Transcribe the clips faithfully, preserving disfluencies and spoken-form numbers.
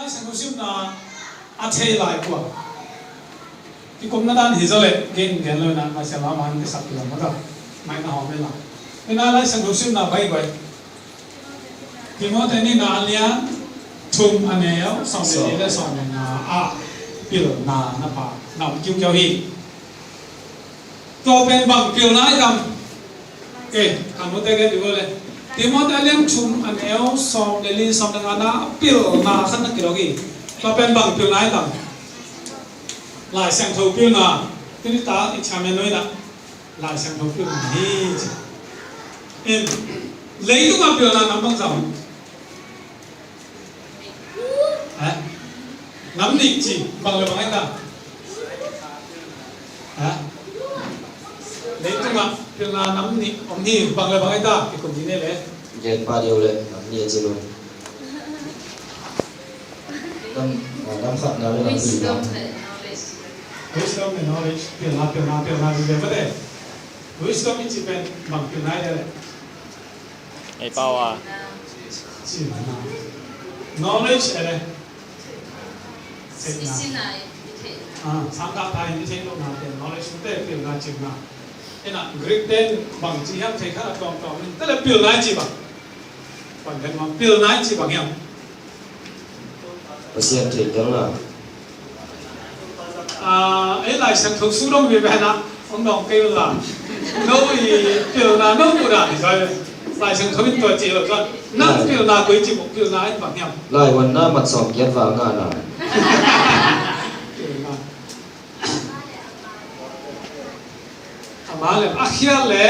Siangtho simna a thei lai kua. Kikumna dan hi zaw leh gen gen lo ina, Lai Siangtho a man kisap kilo mawk a. Mai na hawm ina. Ina Lai Siangtho simna bai bai. Timothy nihna a lian thum a neu sawm le li le sawm le nga ah pilna na pha na om kiukiau hi. Tua pen bang pilna hi tam? Kei, kan mute kei ti go le. Timothy a lian thum a neu sawm le li sawm le nga na pilna khat na kidok hi. Tua pen bang pilna hi tam? Lai Siangtho pilna. Tuni ta i chairman lo ina. Lai Siangtho pilna hi ci. In, leitungah pilna nam bangzah om? Ha? Nam nih ci, bang le bang hi ta? Ha? Leitungah pilna nam nih om hi, bang le bang hi ta? Kikum hi ne le. Gen pa deuh le, nam nih a ci lo. Nam, ah, nam khatna le nam nihna. Wisdom and knowledge. Wisdom and knowledge. Pilna, pilna, pilna, pilna, pilna. Wisdom i ci pen bang pilna hi le. Ei pau a. Cinna. Knowledge eh le. Theihna. Ah, sangkah thain i theih lohna pen knowledge mute, pilna cinna. Ina Greek ten bang ci hiam thei kha a tuamtuam in. Tele pilna i ci bang. Bang den bang pilna i ci bang hiam. Pasian theihtelna. Ah, ei Lai Siangtho sut dong mi pen ah, hong dong kei un la. No i pilna no mu dan hi zaw. Lai Siangtho in tua ci lo zaw. Nang pilna koi ci buk pilna in bang hiam. Lai wan na mat sawm kiat val nga na. Pilna. A ma le, a khial le,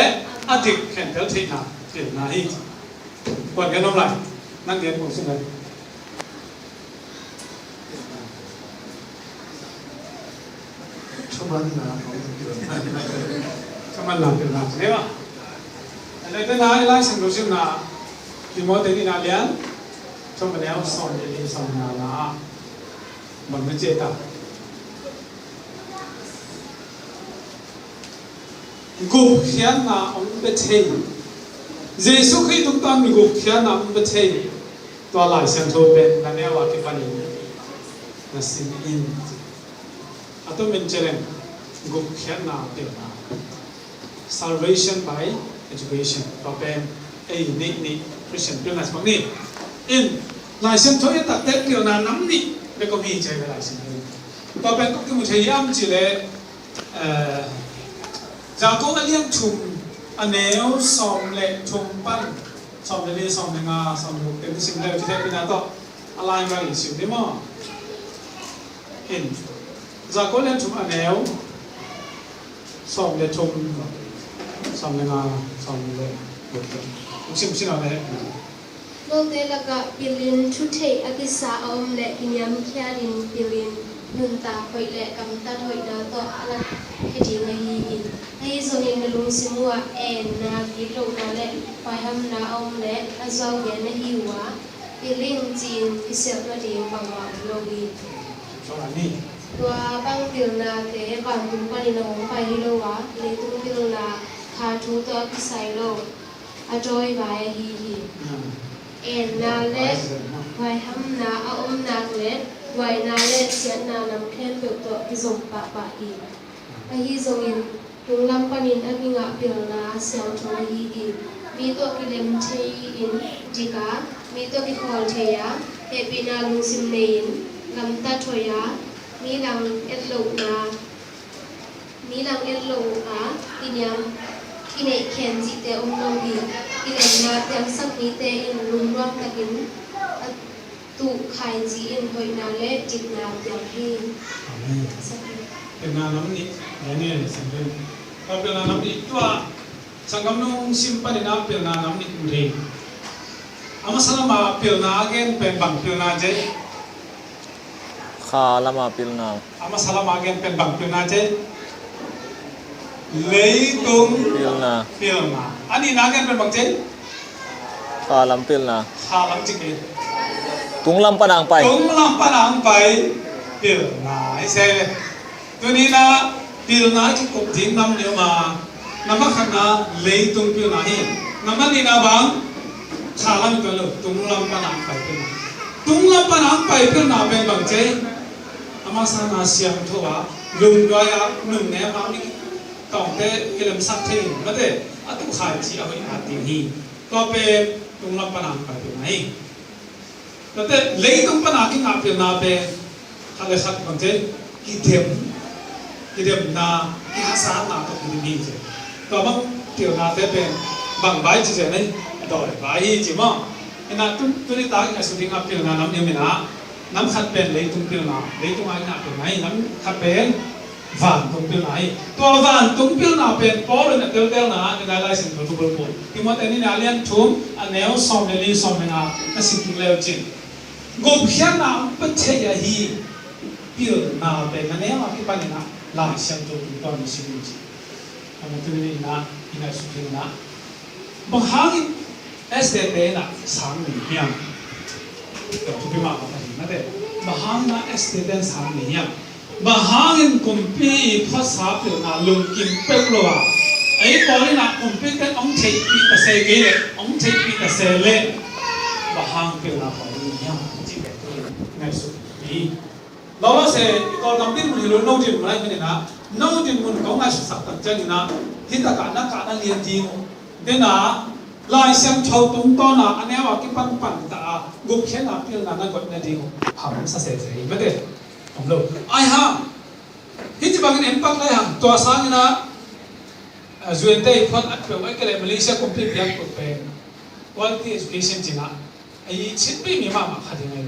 a dik khentel theihna, pilna hi. Kuan gen om lai, nang gen kong sin lai. Thamanna, thamanna pilna, ne ma. A le te na, i Lai Siangtho simna, Timothy nihna lian thum a neu sawm le li sawm le nga na. Bang na ci ta. Gupkhiatna hong pia thei. Jesu Khrih tungtawn gupkhiatna hong pia thei. Tua Lai Siangtho pen na neu a kipanin na sim in. A tumin ci leng gupkhiatna pilna. Salvation by education. Tua pen ei nih nih Christian pilna sibang ni. In Lai Siangtho i takte pilna nam nih bek om hi ci ve Lai Siangtho. Tua pen kong kimu thei hiam ci le, eh, Jakob a lian thum a neu sawm le thum pan sawm le li, sawm le nga, sawm le guk te sim le ci thei pina tawh a lai val in sim ni maw. In Jakob lian thum a neu sawm le thum, sawm le nga, sawm le guk. Sim, sim le. Note lakah pilin thu theih a kisa a om le kiniamkhiatin pilin nuntak hoih le gamtat hoihna tawh a la khia ding ahi hi. Ahi zongin na lungsim uhah enna, gitlohna le huaihamna a om le a zuau gen na hi uh a, pilin ci-in kisialh nading bangmah om lo hi. Tua bang pilnate vantung panin a hong pai hi lo a, leitung pilna kha thu tawh a kisai lo, a dawivai ahi hi. Enna le huaihamna a om nak le huaina le siatna nam khempeuh tawh kizom pahpah hi. Ahi zongin tunglam panin a kingah pilna siangtho ahi hi. Mi tawh kilem thei-in dik a, mi tawh kikhawl thei a, hehpihna lungsim nei-in gamtat hoih a, mi lang et lohna, mi lang et loh a kiniam, kineih khen zihte om lo hi. Kilemna piangsak mite in lungnuam takin a tuh khaici in hoihna le dikna piang hi. Amen. Sak hi. Pilna nam nih, Daniel, Sangren. Tua pilna nam nih tua, sanggam nung sim panin a pilna nam nih um thei. A masa lama pilna a gen pen bang pilna ci? Kha lama pilna. A masa lama gen pen bang pilna ci? Leitung pilna. Pilna. A nihna gen pen bang ci? Kha lam pilna. Kha lam ci kei. Tunglam pan ang pai. Tunglam pan ang pai. Pilna. I se. Tuni na pilna kikup ding nam nih om a. Nam a khatna leitung pilna hi. Nam a nihna bang? Kha lam pilna. Tunglam pan ang pai pilna. Tunglam pan hong pai pilna pen bang ci ei? Ama sangin siangtho a, lungduai a, nunnem a, mi tawngte kilemsak thei in, mate, a tukkhai ci a hoih ngat ding hi. Tua pen tunglam pan hong pai pilna hi. Tate, leitung pan a kingah pilna pen khat le khat bang ci ei? Kidem, kidemna, kihasatna tawh kidem hi ci. Tua bang pilnate pen bang vai ci ci ei? Dawi vai hi ci maw. Ina tun, tuni tak i ngaihsut ding a pilna nam nih om ina, nam khat pen leitung pilna, leitung a kingah pilna hi, nam khat pen vantung pilna hi. Tua vantung pilna pen Paul in a teltelna ah, nidai Lai Siangtho thu bulphuh, Timoti nihna a lian thum, a neu sawm le li, sawm le nga na sim kik le uh cin, gupkhiatna hong pia thei ahi pilna pen na neu a kipan in ah Lai Siangtho tungtawn na sim in ci. Ama tuni in ah i ngaihsut ding in ah, bang hangin Esther te in ah sang nei hiam? Tua thupi mahmah ka hi mate. Bang hangin ah Esther te in sang nei hiam? Bang hangin kumpi i phuatsa pilna lungkim peuh lo a, ei pawl in ah kumpi te hong theihpih ta se kei leh, hong theihpih ta se leh, bang hang pilna pawl nei hiam? Cih pen tu in ngaihsut hi. Lawlawse, i Kawlgam dinmun hi lo, no dinmun ahih manin ah, no dinmun kong ngaihsutsak tak ciangin ah, hi takah na kah na lian ding uh. Dena, Lai Siangtho tungtawn a, a neu a kipan pan ta a, gupkhiatna pilna na koih nading uh hamsa sese hi mate. Om lo. Ai hang, hih ci bangin en pak lai hang, tua sangin ah, a, U N te i phuat at peuh, ai kei leh Malaysia kumpi biak peuh pen quality education cih in ah, a i citpih mi mahmah kha ding ahi.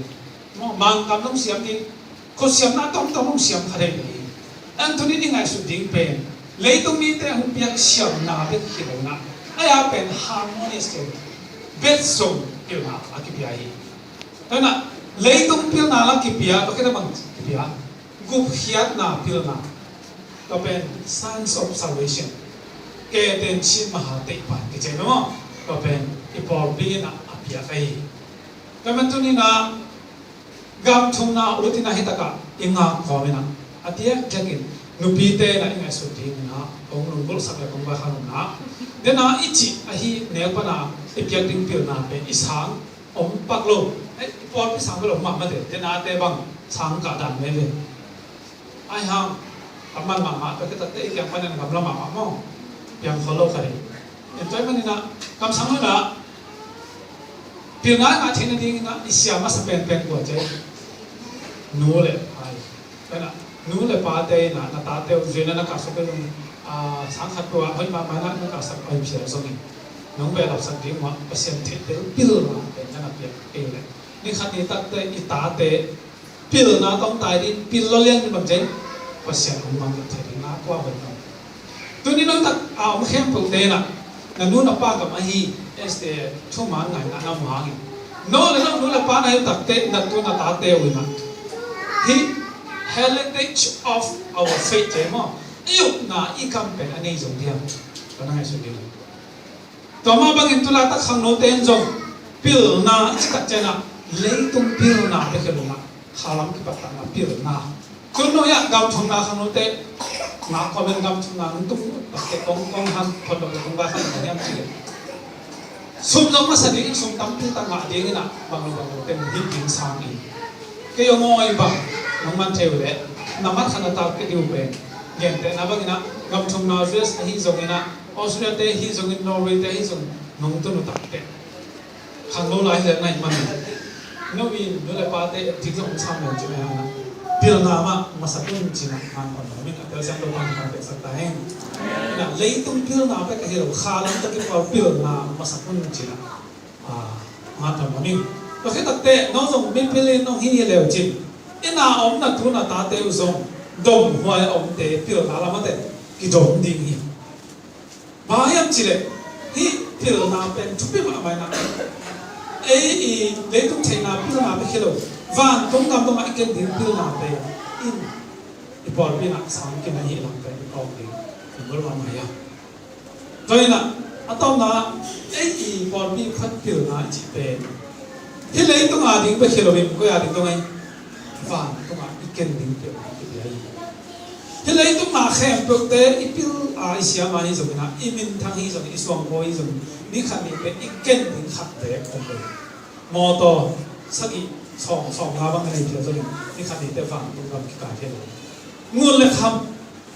Maw, Mangkam dong siam ding, khutsiamna tawmtawm dong siam kha ding ahi. Anthony, i ngaihsut ding pen leitung mite hong piak siamna bek hi lo in ah, a ya pen harmonious te, bet song pilna a kipia hi. Tua in ah leitung pilna la kipia, tua khit a bang kipia? Gupkhiatna pilna. Tua pen signs of salvation. Kei ten chin maha teihpan kici maw. Tua pen i pawlpi in ah a piak ahi. Tua man tuni in ah gam thumna ut in ah hi takah i ngak kawm in ah, a diakdiak in nupite in ah i ngaihsut ding in ah kong lunggulhsak le kong vaikhak nuam in ah, dena i cih ahi neu pan a i piak ding pilna pen i sang om pak lo. Ei, i pawlpi sang bel om mahmah te, dena te bang sang kah dan mai ve. Ai hang, a man mahmah, tua khit takte i piang panin gamla mahmah maw. Piang khol lo kha ding. En tua ahih manin ah, kamsang lo in ah, pilna i ngah theih nading in ah i siam masa penpen kua ci ei? Nu le pa hi. Tua in ah, nu le pate in ah, na tate uh zui in ah na kahsak uh zong, a, sang khat peuh ah hoih mahmah in ah na kahsak, hoih phial zongin, nong behlapsak ding uh ah Pasian theihtel pilna pen na na piak kei leh, ni khat ni takte i tate pilna tawh tai ding, pil lo lian ding bang ci ei? Pasian hong mangngilh thei ding na tua hoih lo. Tuni nuntak a om khempeuh te in ah, na nu na pa gam ahi, este, thuman ngaihna na mu hangin, no le no nu le pa na hi takte, na tu na tate uh in ah, hih heritage of our faith ci ei maw, i ukna i kam pen a nei zo diam? Tua na ngaihsun ding. Tua mah bangin tu laitak khangnote in zong pilna i cih tak ciangin ah, leitung pilna bek hi lo in ah, khalam kipattakna pilna. Tun no ya gam thumna khangnote, ngak kawm in gam thumna nung tung takte kong, kong han phot lo, kong vaikhak lo hiam cih leh, sum zong masa ding, sum tampi tak ngah ding in ah, bang lo bang lo teng hih ding sang in. Kei aw ngawi bang, nong man thei uh leh, na mat khat na tak kei ding uh pen, gentehna bangin ah, gam thumna U S ahi zongin ah, Australia te ahi zongin, Norway te ahi zongin, nong tun uh takte, khangno lai hi leh na hih man, no in nu le pate dik zong sam lo ci mai hang in ah, pilna mah masak un ci in ah, man pan lo ming a tel siam lo pan pan peksak ta hen. In ah, leitung pilna bek ahi lo, khalam tawh kipawl pilna masak un ci in ah, a, man pan lo ming. Tua khit takte, no zong mipil in nong hi hi le uh cin, inn a om na tu na tate uh zong domhuai a omte pilna lamah te kidom ding hi. Bang hiam cih leh, hih pilna pen thupi mahmah in ah, ei i leitung theihna pilna bek hi lo, vantung gam dongah i ken ding pilna pen in, i pawlpi in ah sang khin ahih lam pen i kawk ding i bul mahmah hi a. Tua in ah, a tawpna, ei i pawlpi khat pilna i cih pen, hih leitung a ding bek hi lo in, koi a ding dong ei? Vantung a i ken ding pilna kipia hi. Hih leitung na khempeuhte i pil a, i siam a hi zongin ah, i minthang hi zongin, i suangkhawi hi zongin, ni khat ni pen i ken ding khat beek om lo. Mawtaw sagih sawm, sawmnga bang na nei phial zongin, ni khat ni teh vantung gam kikai thei lo. Ngun le kham,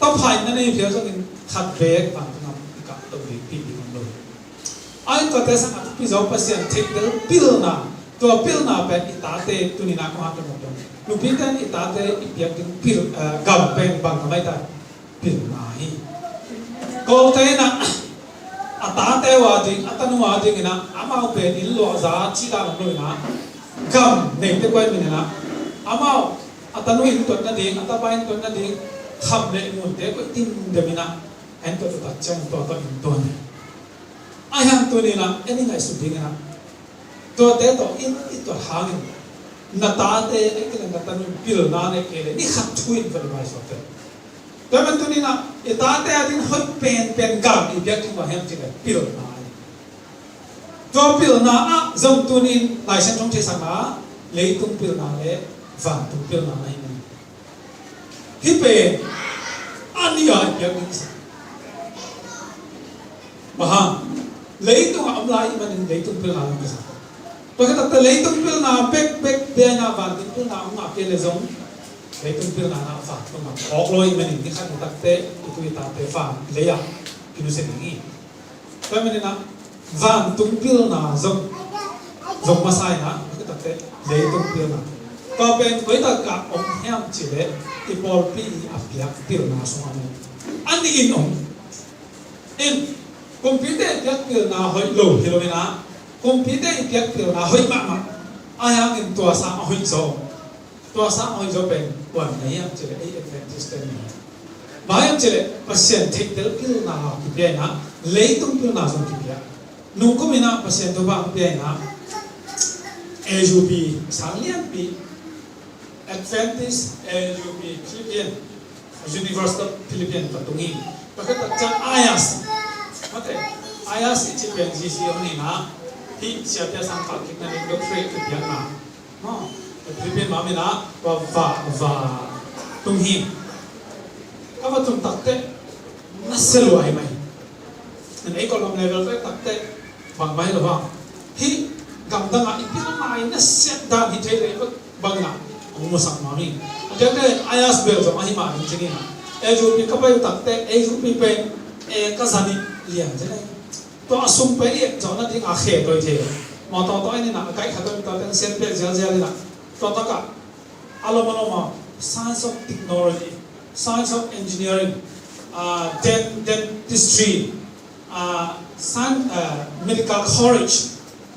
taphai na nei phial zongin, khat beek vantung gam kikah to ding, pi ding om lo. A, tuate sang a thupi zaw Pasian theihtel pilna, tua pilna pen i tate tuni-in a kong hanthawn nop dong. Nupite in i tate i piak ding pil, eh, gam pen bang gam ahi ta, pilna hi. Kawlte in a, a tate uh a ding, a tanu a dingin a, amau pen inn luahza cih dan om lo in a, gam neite koi min in a, amau, a tanu inn tuat nading, a tapa inn tuat nading, kham le ngunte koi dimdem in a, en tuat tuat ciang tua tua inn tuat. Ahi hang tuni-in a, en i ngaihsut dingin a, tuate tawh inn i tuat hangin, na tate, ahih kei leh na tanu in pilna nei kei leh, ni khat thu in va lungdam suak teh. Tua ahih manin tuni-in a, i tate a ding hoih penpen gam i piak ding bang hiam cih leh pilna hi. Tua pilna ah zong tuni-in Lai Siangtho theihsakna, leitung pilna le vantung pilna na hi manin, hih pen a nih a i piak ding kisam. Bang hang, leitung a om lai ahih manin leitung pilna zong kisam. Tua khit takteh leitung pilna bekbek bia in a vantung pilna hong ngah kei leh zong, leitung pilna in a vantung a phawk lo ahih manin, ni khat ni takteh i tu i tate van lei ah kinusia ding hi. Tua ahih manin a, vantung pilna zong, zong masa in a, tua khit takteh leitung pilna. Tua pen koi tak ah om hiam cih leh, i pawlpi i a piak pilna sungah om. A nih in om. In, kumpite i piak pilna hoih lo hi lo in a, kumpite i piak pilna hoih mahmah. Ahi hangin tua sang a hoih zaw, tua sang a hoih zaw pen kua na hiam cih leh ei Adventist te ni. Bang hiam cih leh Pasian theihtel pilna kipia in a, leitung pilna zong kipia. Nungkum in a Pasian thupha kipia in a, A U P sang lianpi, Adventist A U P Philippine, University of Philippine ka tung hi. Tua khit tak ciang IAS. Mate, IAS i cih pen G C hong hi in a, hih siate sang kah kikna ding doctorate kipiakna. Maw, Philippine ma min a, va, va, va tung hi. Ka va tung takteh, nasia lua hi mai. Ei Kawlgam level tua khit takteh, bang mah hi lo bang. Hih gamdang ah i pilna i nasia dan hi thei leh bang in a, hong musak mah hi. A diakdiak in IAS bel zong ahi mah ding ci ni in a. A U P ka pai uh takteh, A U P pen, eh, ka zan hi lian ci ni. Tua a sung pen i et zawhna ding a khe toi thei. Mawtaw tawh en in a, a kaih khat tawh in tua teng sian pek zialzial in a. Tua tak ah a lom a lom a, Science of Technology, Science of Engineering, ah, dent-, dentistry, ah, science, ah, medical college.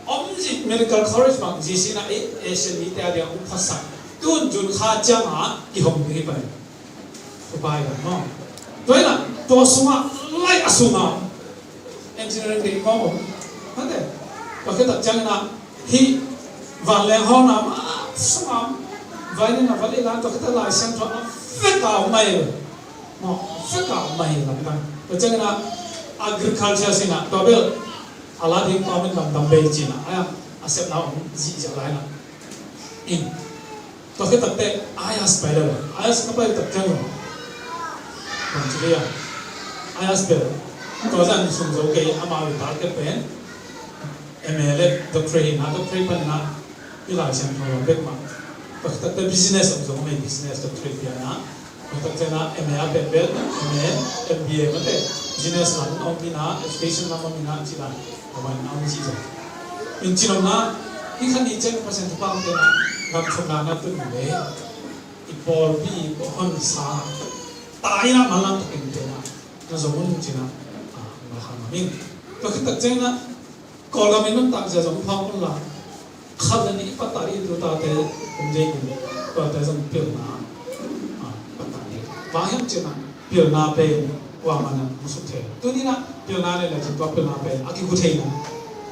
Om zi medical college bang G C in a, eh, Asian mite a dia hong phasak. Tun June kha ciang a kihong ding hi pai. Dubai lam maw. Tua in a, tua sungah, lai a sungah engineering degree maw om. Mate. Tua khit tak ciang in a, hih vanleng hawlna mah sungah, vai in a, vai in a, tua khit tak Lai Siangtho a vek a om mai. Maw, vek a om mai lamdang. Tua ciang in a, agriculture sin a, tua bel a la ding tua min lamdang bei ci in a, a, a sepna om zihziah lai in a. In. Tua khit takteh IAS pai lo. IAS ka pai tak ciang lo. Bang ci dia. IAS bel. Tua zan sung zo kei, amau i target pen M A le doctorate hi in a, doctorate pan in a, i Lai Siangtho lam bek mah. Tua khit takteh business om zong, amau business doctorate pia in a. Tua khit takteh in a M A a pet bel, M A, M B A mate. Business lam om in a, education lam om in a, ci dan. Tua bang in a om ci zong. In ci nopna, hih khat ni ciang Pasian thupha hong pia in a, gam thumna na tun leh, i pawlpi i hon sa, tai in a manlang takin pia in a, na zong un ci in a, a, na hang a ming. Tua khit tak ciang in a, Kawlgam i nuntak zia zong phawk un la, khat le nih i pattah i tu tate, um ding in, tuate zong pilna, a, pattah ding. Bang hiam cih na, pilna pen kuamah in hong suk thei. Tuni in a pilna nei le cin tua pilna pen a kigu thei na.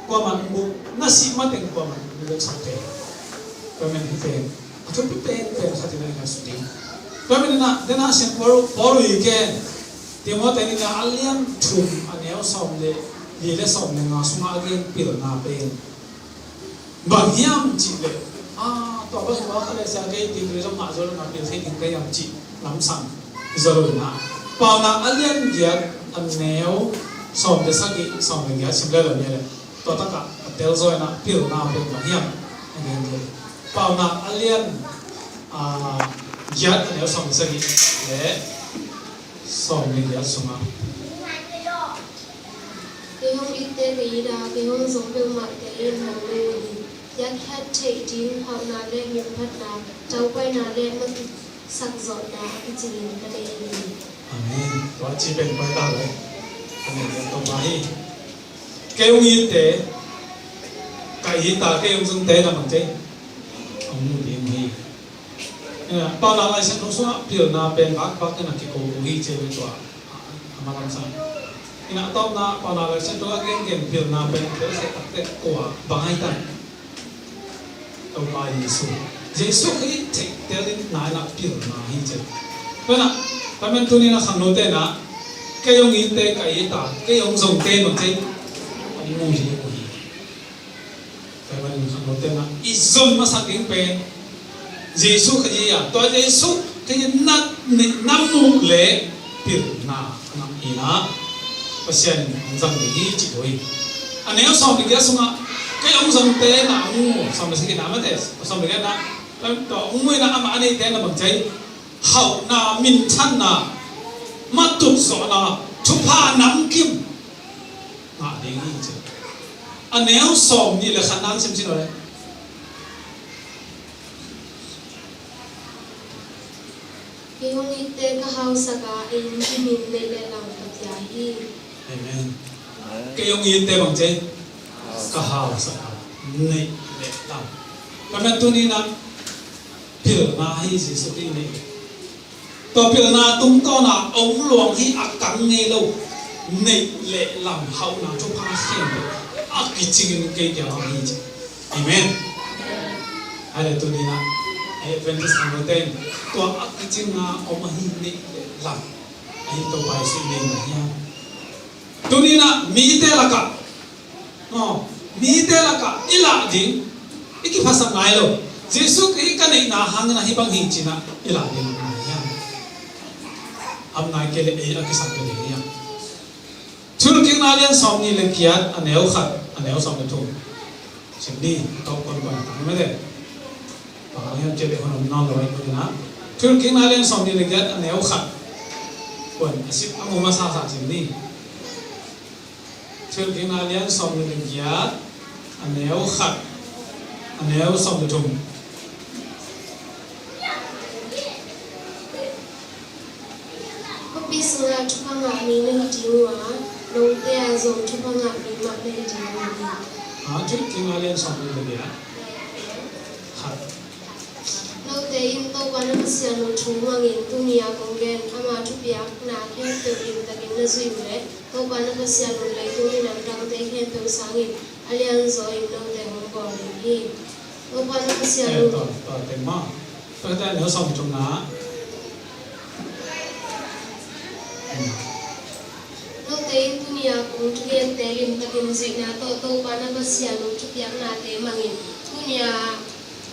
Kuamah in hong buk, na sih mateng kuamah in hong buksak thei. Tua ahih manin hih pen a thupi penpen khat in a i ngaihsut ding. Tua ahih manin a, den a Saint Paul, Paul i gen, Timothy in a, a lian thum, a neu sawm le li le sawm le nga sungah a gen pilna pen bang hiam cih leh, a, tua bang hi a, kha le sia kei degree zong ngah zo lo, ngah pil thei ding ka hiam cih lamsang zo lo in a. Paunak a lian giat, a neu sawm le sagih, sawm le giat sim le lo ni le. Tua tak ah a tel zaw in a, pilna pen bang hiam a gen thei. Paunak a lian, ah, giat a neu sawm sagih le sawm le giat sungah. Kei hong itte ka it a, kei hong zong peuhmahte in hong nung uh hi. Piakkhiat theih ding hauhna le minphatna, taupaina le makisak zawhna a kicingin ka nei hi. Amen. Tua ci pen pai ta le. Amen. Tua hi. Kei hong itte, ka it a, kei hong zongte na bang thei. Hong mu ding hi. Ina, Paunak Lai Siangtho sungah pilna pen bakbak ina kiko uh hi ci ve tua. A malam sang. Ina, a tawpna Paunak Lai Siangtho a gengen pilna pen tel seh takte tua bang ai tan. Topa Jesu. Jesu hi theihtel in na ina pilna hi ci. Tua ina, tua men tuni ina khangnote na, kei hong itte ka it a, kei hong zongte no ci. Hong mu hi, mu hi. Tua manin khangnote na i zon masak ding pen Jesu Khazih a, tua Jesu Khazih na, na muh le pilna a ngah ina Pasian in hong zang ding hi ci lo hi. A neu sawm le giat sungah kei hong zongte na hong mu, sawm le sagih na mate, sawm le giat na, tua hong mu ina amah a neite na bang ci. Hauhna, minthanna, matut zawhna, thupha namkim ngah ding hi ci. A neu sawm nih le khat nang sim ci lo le. Kei hong itte ka hausak a, ei in kimin neih le lam ka pia hi. Amen. Kei hong itte bang ci. Ka hausak a, neih le lam. Ka men tuni na pilna hi Jesu Khazih neih. Tua pilna tungtawna ong luang hi a kang ngei lo. Neih le lam hauhna thupha khempeuh a kicingin kei kiang a hi ci. Amen. Hai le tuni na Adventist khangnote in tua a kicinga om ahi neih le lam ahi Topa Jesu neihna hiam. Tuni na mite lakah, aw, mite lakah i lah ding, i kiphasak ngai lo. Jesu Khazih ka neihna hangin ahi bang hi ci na i lah ding ngai hiam. Am nai kei le ei a kisak kei ding hiam. Thuhilhkikna lian sawm nih le giat a neu khat, a neu sawm le thum. Sim ni, a tawp kuan kuan a tang mete. Bang hang hiam cih leh hun om nawn lo ahih manin ah. Thuhilhkikna lian sawm nih le giat a neu khat. Kuan a sim a mu masa sa sim ni. Thuhilhkikna lian sawm nih le giat a neu khat, a neu sawm le thum. Khuapi sungah thupha ngah mi na hi ding uh a, note ah zong thupha ngah mi mah na hi ding uh hi. Ha, Thuhilhkikna lian sawm nih le giat. Khat. Note in Topa na Pasian uh thu mangin tuni a kong gen ama thupiakna khempeuh limtakin na zuih uh leh Topa na Pasian uh leitung minam dangte khempeuh sangin a lianzaw in note hong bawl ding hi. Topa na Pasian uh. Eh, tua, tua teng maw. Tua teng neu sawm thumna. Note in tuni a kong thugente limtakin zuihna tawh Topa na Pasian uh thupiaknate mangin tuni a,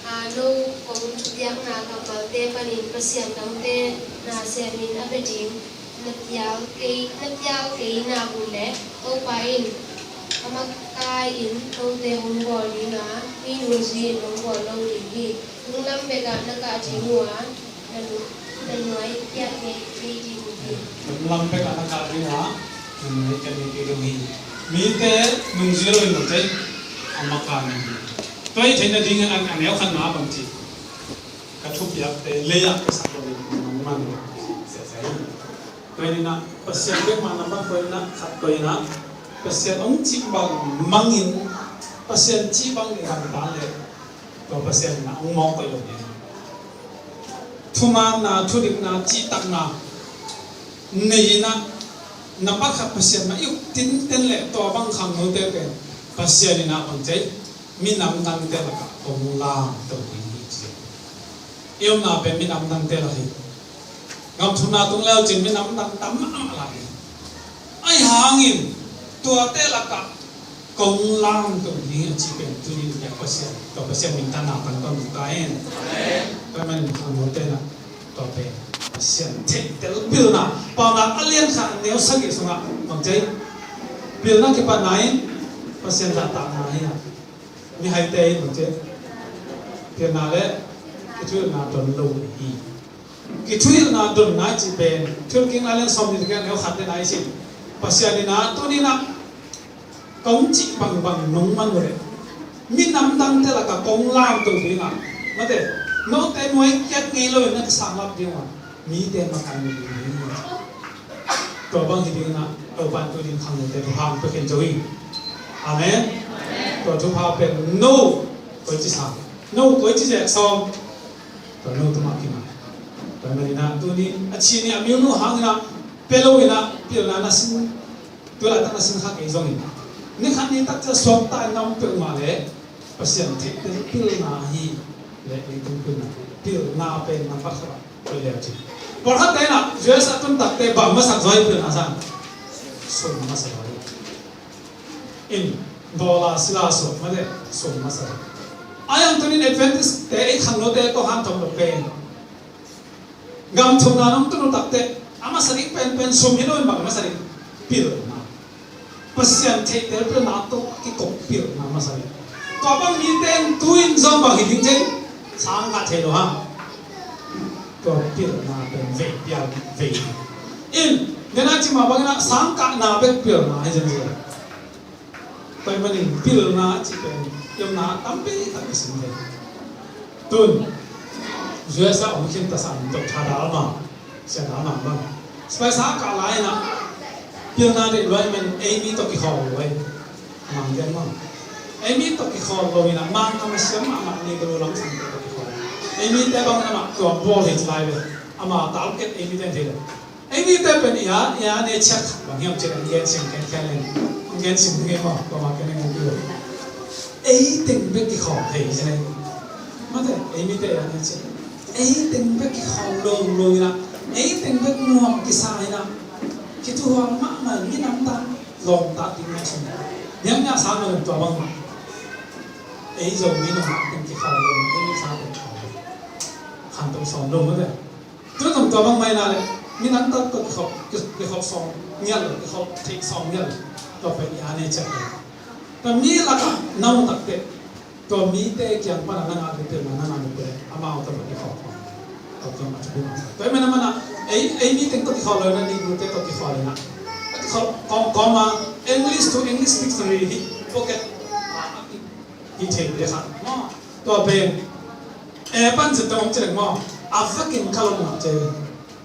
a, no kong thupiakna kammalte panin pasian dangte na semin a bia ding na pial kei, na pial kei nak uh leh Topa in a makaih in note hong bawl ding a, mi nungzui in hong bawl lo ding hi. Nunglam bekah na kah ding uh a, na nu-, na nuai piak ngei kei ding uh hi. Nunglam bekah na kah ding uh a, na nuai piak ngei kei ding uh hi. Mite nungzui lo in note a makaih ngei hi. Tua i theihna dingin a, a neu khatna bang ci. Ka thupiakte lei-ah ka sak lo in nong man lo. Sia sia in. Tua in ah, Pasian bek mah na bang tua in ah, khat tua in ah, Pasian hong cih bang mangin, Pasian cih bang i gamta leh, tua Pasian in ah hong mawk koih lo ding. Thumaanna, thudikna, cihtakna nei in ah, nambat khat Pasian mah i uk tinten leh tua bang khangnote pen Pasian in ah bang ci, minam dangte lakah kong langto ding hi ci. I omna pen minam dangte lak hi. Gam thumna tung leu cin minam dang tam mahmah lai hi. Ahi hangin tuate lakah kong langto ding a ci pen tuni in Pasian, tua Pasian minthanna tangtawn ta in. Tua manin khangnote in ah tua pen Pasian theihtel pilna, Paunak a lian khat a neu sagih sungah bang ci, pilna kipatna in Pasian zahtakna hi a. Mihaite in bang ci, Pilna le kithuhilhna don lo hi. Kithuhilhna donna i cih pen Thuhilhkikna lian sawmnih le giat neu khat le nai i cih, Pasian in ah tuni in ah kong cih bangbang nong man uh leh, minam dangte lakah kong lamto ding a, mate, note nuai kiat ngei loin na kisanglap ding uh a, mite makaih na ding hi. Tua bang hi dingin ah Topa in tuni in khangnote thupha hong pia khin zo hi. Amen. Tua thupha pen no koici sang, no koici zek sawm, tua no tungah kinga. Tua manin ah tuni a ci ni a miunu hangin ah pia loin ah pilna na sin, tu laitak na sin kha kei zongin, ni khat ni takciang suakta in na om peuhmah leh Pasian theihtel pilna hi. Leh leitung pilna, pilna pen nambat khat ah koi leu ci. Pawlkhatte in ah U S a tun takte bang masak zaw hi pilna sang? Sum masak zaw hi. In, dollar sila sawh mate, sum masak zaw. A yang tunin Adventist te ei khangnote tawh hanthawn lo pen, gam thumna nong tun uh takteh a masa ding penpen sum hi lo in bang a masa ding? Pilna. Pasian theihtel pilna tawh kikop pilna masa ding. Tua bang mite in tu-in zong bang hi ding cei? Sangkah thei lo hang. Tua pilna pen vei pial vei. In, nena cima bangin ah sangkahna bek pilna hi zenzen. Tua ahih manin pilna cih pen i omna tampi tak i sim ve. Tun U S a om khin tasan Doctor Dalma, Sia Dalma bang, sipai sangkah lai-in ah pilna deih lua ahih manin ei mi tawh kikhawl lo ei. Mang gen bang, ei mi tawh kikhawl lo in ah Mangkam a siam mahmah Negro lamsangte tawh kikhawl. Ei mite bang in amah tua bawl hi ci lai ve. Ama target ei mite in thei lo. Ei mite pen i a, i a ne ciat khat bang hiam cih leh, gen sim khiankhian leng, gen sim ngei maw, tua mah ken a gen kei lo. Ei teng bek kikhawl thei hi ci leng. Mate, ei mite i a ne ciat, ei teng bek kikhawl lo lo in ah, ei teng bek nuam kisa in ah, kithuhual mahmah in minam tak lawmta ding mah sung. Niang niang sang lo tua bang mah. Ei Zomi nungak teng kikhawl lo, ei mi sang teng kikhawl lo. Khanto sawm lo mate. Tukum tua bang mah hi na leh, minam tak tawh kikhop, ki-, kikhop sawm ngiat lo, kikhop theih sawm ngiat lo. Tua pen i a ne ciat lo. Tua mi lakah na om takteh, tua mite kiang pan a na ngah loh pen, na ngah loh pen, amau tawh kikhop. Tua tua mah thu pi mah. Tua ahih manin amah na, ei, ei mi teng tawh kikhawl lo na, Negrite tawh kikhawl lo na. Kikhop kawmkawm a, English to English dictionary hi, pocket, ah, hi thei le kha. Maw, tua pen, eh, pan zet dong om ci leng maw, a vekin ka lawm ngah ci.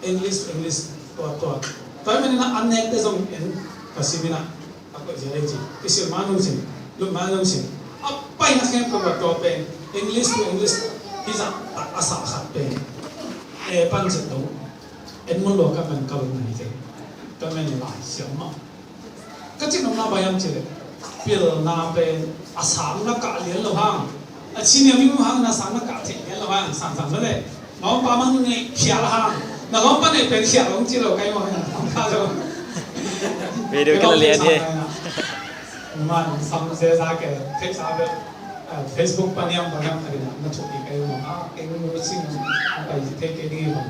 English, English, tua, tua. Tua ahih manin ah a nekte zong en, ka sim in ah, a koih zia lei ci. Kisil ma nung sim, lut ma nung sim. A paina khempeuh ah tua pen, English to English, hi zah tak a sah khat pen. Eh, pan zet dong. En mun lua ka pen ka lawm ngah hi te. Tua ahih manin lai siam maw. Ka cih nopna bang hiam cih leh, pilna pen a sang na kah lian lo hang, a ci ni a mi mu hang na sang na kah theih lian lo hang, sang sang lo leh. Na lawmpa mang neih khial hang, na lawmpa neih pen khial hong ci lo kai mawk hang, ka lo. Video ka la lian hi. Man sam zeza ke, theihsa bel, eh, Facebook pan hiam, bang hiam khat in a, na thupi kai mawk a, kei mu sing, a pai thei kei ding hi bang.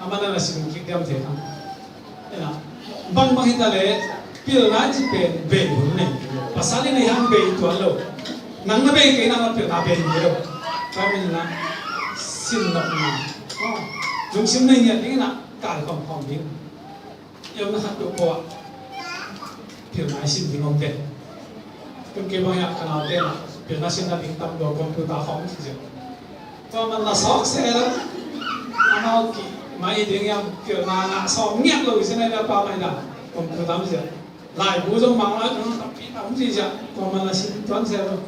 A man a na sing kik diam thei hang. Ena, bangbang hi ta leh, pilna cih pen bei hun nei. Pasal in nei hang bei tuan lo. Nang na bei kei nang na pilna bei ni lo. Tua ahih manin ah, sin nopna. Oh, lungsim nei ngiat ding in ah, kai khawm khawm ding. I omna khat peuhpeuh ah pilna i sin ding om ve. Tun kei bang hiah ka naute in ah pilna sin nading tam lua, computer khawng ci ziau. Tua man la sawk se lo. Amau ki mai ding hiam, pilna ngah sawm ngiat lo i sin a, pa mai na. Computer tam ziau. Laibu zong mang lai, tampi tam ci ziau. Tua man la sin tuan se lo.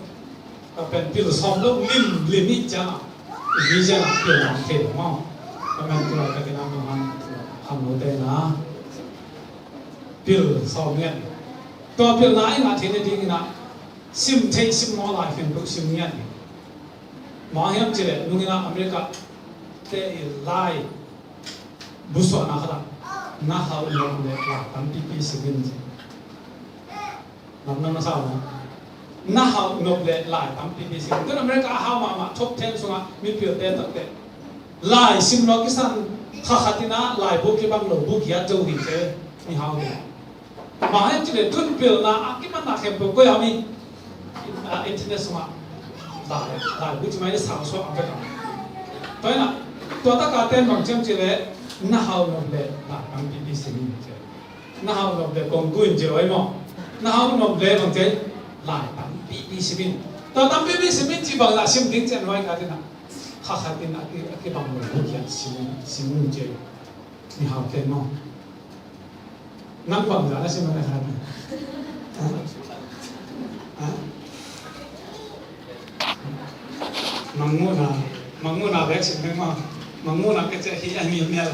Ka pen pil sawm lo lim lim i ciang a, i hi ciang a pil lam thei lo maw. Ka pen tu laitakin a manghan khangnote na pil sawm ngiat. Tua pilna i ngah theih nadingin ah sim theih sim mawh lai khempeuh sim ngiat. Bang hiam cih leh nung in ah America te i lai busuahna khat ah na hauh nop leh lai tampipi sim in ci. Lamdang na sa uh maw? Na hauh nop leh lai tampipi sim. Tun America a hau mahmah top ten sungah mipilte takteh lai sim lo kisan kha khat in ah laibu kibang lo, bu giat zo hi ci, mihau hi. Bang hiam cih leh tun pilna a kimanna khempeuh koi ah om hi? Ah, internet sungah. Lai, lai bu ci mai ni sau suak a bek a. Tua ina, tua taka ten bang ciam ci le, na hau nop le lai tampipi sim in ci. Na hau nop le kong kuin ci oi maw. Na hau nop le bang ci lai tampipi sim in. Tua tampipi sim in ci bang la sim ding ci a nuai khat ina. Kha khat in a ki, a kibang lo bu kian sim, sim ci. Ni hau ten maw. Nang bang zah na sim a na khat. Ha? Ha? Mangmuhna, mangmuhna bek sim bek maw. Mangmuhna ka ciah hi a mial mial.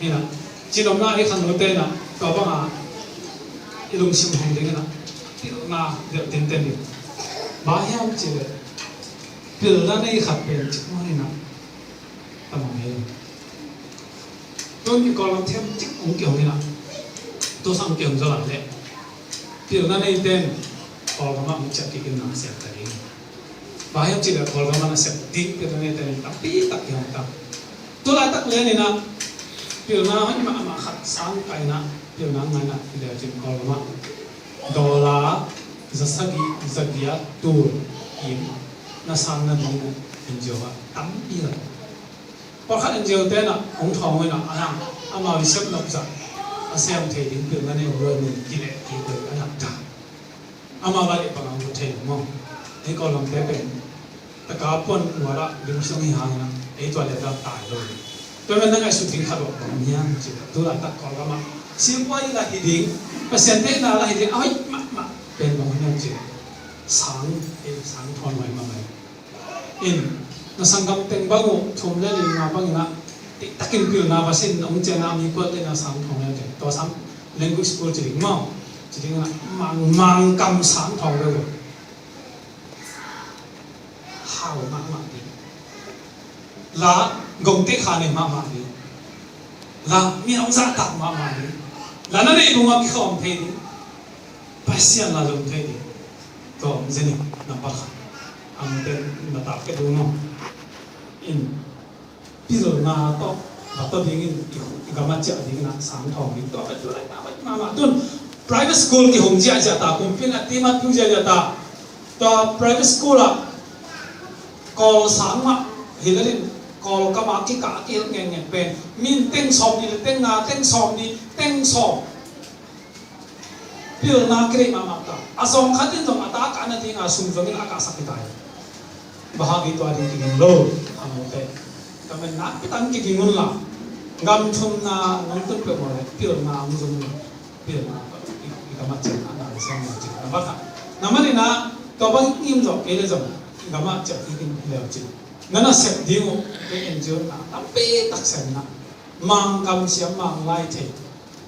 Hi na. Cinomna hi khangnote na. Tua banga i lungsim hong ding hi na. Pilna delh tinten ding. Bang hiam cih leh pilna nei khat pen cik maw hi na. Tamam hi. Tun i Kawlgam thiam cik hong kihong hi na. Tua sang kihong zaw lai leh. Pilna nei ten Kawlgam ah hong ciah kik in na siam ta ding. Bang hiam cih leh Kawlgam ah na siam ding pilna nei ten tampi tak kihong ta. Tu laitak lian in na pilna hoih mahmah khat sang kai na pilna ngai na pilna cin Kawlgam ah. Dollar za sagih za giat tul in na sang na ding in N G O ah tampi lai. Pawlkhat N G O te na hong thawng in a hang amau i sep nop zah a sem thei ding pilna nei hong luai mun kileh kileh a hang ta. Amau lai bang hong thei maw. Hei Kawlgam te pen taka pon uara ding sung hi hang in a ei tua le dak tai lo. Tua men na ngaihsut ding khat bang hiam ci tu laitak Kawlgam ah sipuai la hi ding Pasian te na la hi ding a hoih mahmah pen bang hiam ci sang ei sang thawn mai mahmah. In, na sanggam teng bang uh thum le li nga bang in a tiktakin pilna va sin hong cian a mi kual te na sang thong le te tua sang language school ci ding maw ci ding in a mang, mang kam sang thong le uh. Hau mahmah ding. La gong te kha nei mahmah ding. La mi hong zahtak mahmah ding. La na nei bung a kikhawm thei ding. Pasian la zong thei ding. Tua om zen in nampak khat. Ang ten na tak ke ding maw. In pilna tawh va tawh ding in i gam a ciah ding in a sang thawng ding tawh ka tu lai ta bai mahmah tun private school kihong ciah ciah ta kumpi in a timat tu ciah ciah ta. Tua private school ah Kawl sang mah hi le din Kawl kam a kikah a kihilh ngengeng pen min teng sawm ni le teng nga teng sawm ni teng sawm. Pilna kireih mahmah ta. A zawng khat in zong a ta kah nadinga sum zongin a kahsak hi ta hi. Bahagi tua ding kiging lo a note. Ka men nakpi tak kiging un la. Gam thumna nong tun peuh maw le pilna hong zong un. Pilna i, i gam a ciang a na le siang na ciang na bak a. Na man in a tua bang im zawh kei le zong gam a ciang kiging leu cin. Na na sep ding uh kei N G O na tampi tak sem na. Mangkam siam mang lai thei.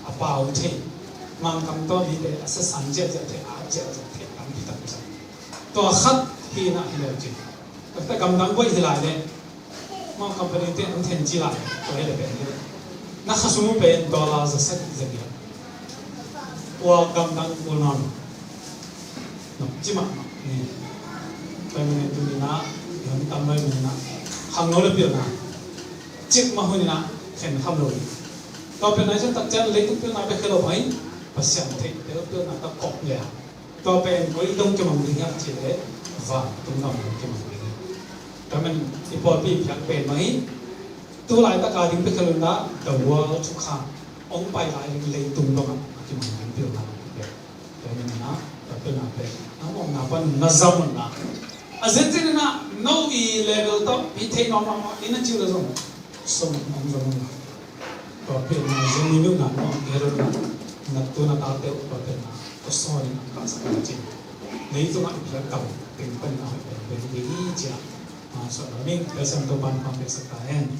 A pau thei, Mangkam tawh mite a sisan ziahziah thei, a ziahziah thei tampi tak uh sa. Tua khat hi na hi lo cin. Takte gamdang buai hi lai leh Mangkam company te an then ci lai tua hi le pen hi. Na khasum uh pen dollar za sagih za giat. Ua gamdang ua nawn. Ci mahmah ni. Pai mene tu ni na, i hon tam lai ni na. Khangno le pilna. Cik mah hun in a khen kham lo hi. Tua pilna i zon tak ciang leitung pilna bek hi lo mai. Pasian theih tel pilna tak kop le a. Tua pen koi dong kimang ding hiam cih leh vantung gam dong kimang ding hi. Tua men i pawlpi phiak pen mah hi. Tu laitak a ding bek hi lo in a the world to come. Hong pai lai ding leitung dong a kimang ding pilna bek. Tua hi na, tua pen a pen, na mawkna pan na zam un na. A zenzen in a, no i level tawh, i theih nuam mahmah, i na cih le zong, sum om zong un na. Tua pen na zen i mil na mawk, i run na, na tu na ta teuh, tua pen na, tua sawn in a, ka sa ka cin. Leitung a i phiat kam, teng pan na hoih pen, pen, pen, i cia. A, so na ming, ka sem to pan pan pe sa ka hen.